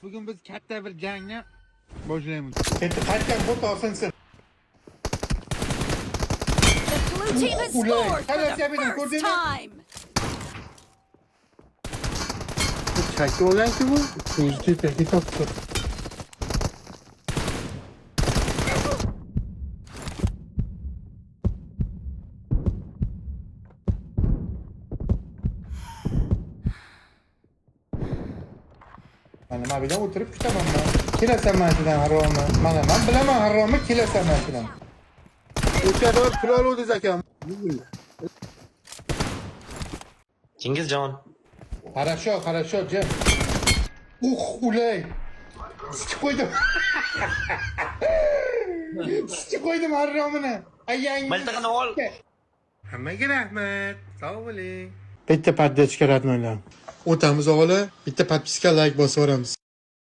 Bugun biz katta bir jangni boshlaymiz. Endi qaytgan bot olsinsin. The blue team has Ulay. scored for Helal the Jabidin, first ko'rdingmi? time. Chakka olgan-ku bu. O'zi tepaga topdi. Mana nima bilan o'tirib kutaman man. Kelasan mana shundan harommi? Mana man bilaman harommi, kelasan mana shundan. O'sha dor pul oluvdingiz akam. Chingizjon. Хорошо, хорошо, Jim. Ulay. Sikib qo'ydim. Sikib qo'ydim haromini. Ayang. Miltig'ini ol. Hammaga rahmat. Sog' bo'ling. Bitta поддержка родной lar. O'tamiz o'g'li, bitta подписка, like bosib yuboramiz.